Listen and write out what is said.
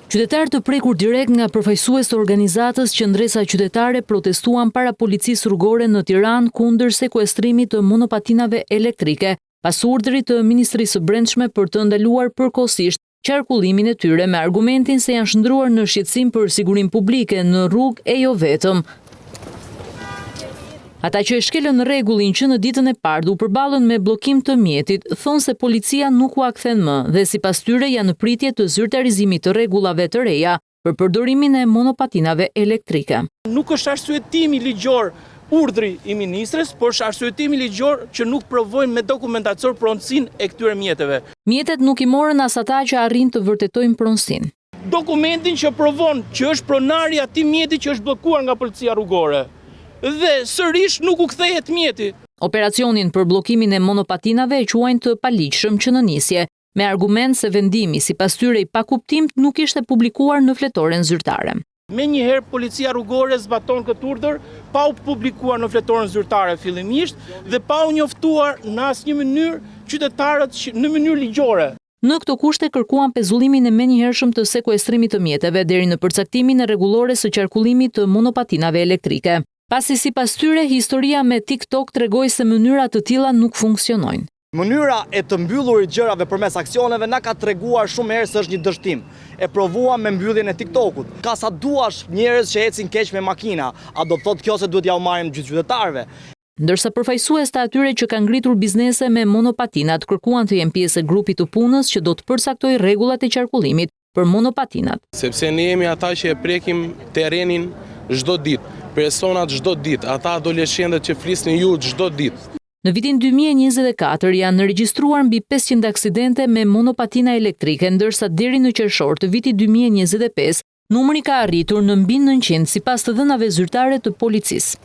Qytetarë të prekur direkt nga përfaqësues të organizatës Qëndresa Qytetare protestuan para Policisë Rrugore në Tiranë kundër sekuestrimit të monopatinave elektrike, pas urdhrit të Ministrisë së Brendshme për të ndaluar përkohësisht qarkullimin e tyre me argumentin se janë shndërruar në shqetësim për sigurinë publike në rrugë e jo vetëm. Ata që e shkelën rregullin që në ditën e parë dhe u përballën me bllokim të mjetit, thonë se policia nuk ua kthen më dhe sipas tyre janë në pritje të zyrtarizimit të rregullave të reja për përdorimin e monopatinave elektrike. Nuk është arsyetimi ligjor urdhri i ministres, por është arsyetimi ligjor që nuk provojnë me dokumentacion pronësinë e këtyre mjeteve. Mjetet nuk i morën as ata që arrijnë të vërtetojnë pronësinë. Dokumentin që provon që është pronari i atij mjeti që është bllokuar nga policia rrugore. Dhe sërish nuk u kthehet mjeti. Operacionin për bllokimin e monopatinave e quajnë të paligjshëm që në nisje, me argument se vendimi, sipas tyre i pakuptimtë, nuk ishte publikuar në fletoren zyrtare. Menjëherë policia rrugore zbaton këtë urdhër pa u publikuar në fletoren zyrtare fillimisht dhe pa u njoftuar në asnjë mënyrë qytetarët në mënyrë ligjore. Në këto kushte kërkuan pezullimin e menjëhershëm të sekuestrimit të mjeteve deri në përcaktimin e rregullores së qarkullimit të monopatinave elektrike. Pasi sipas tyre, historia me TikTok tregoi se mënyra të tilla nuk funksionojnë. Mënyra e të mbyllurit gjërave përmes aksioneve na ka treguar shumë herë se është një dështim. E provuam me mbylljen e TikTok-ut. Ka sa duash njerëz që ecin keq me makina, a do të thotë kjo se duhet t'jua marrim gjithë qytetarëve? Ndërsa përfaqësues të atyre që kanë ngritur biznese me monopatinat kërkuan të jenë pjesë e grupit të punës që do të përcaktojë rregullat e qarkullimit për monopatinat. Sepse ne jemi ata që e prekim terrenin çdo ditë, personat çdo ditë, ata adoleshentët që flisni ju çdo ditë. Në vitin 2024 janë regjistruar mbi 500 aksidente me monopatina elektrike, ndërsa deri në qershor të vitit 2025, numri ka arritur në mbi 900 sipas të dhënave zyrtare të policisë.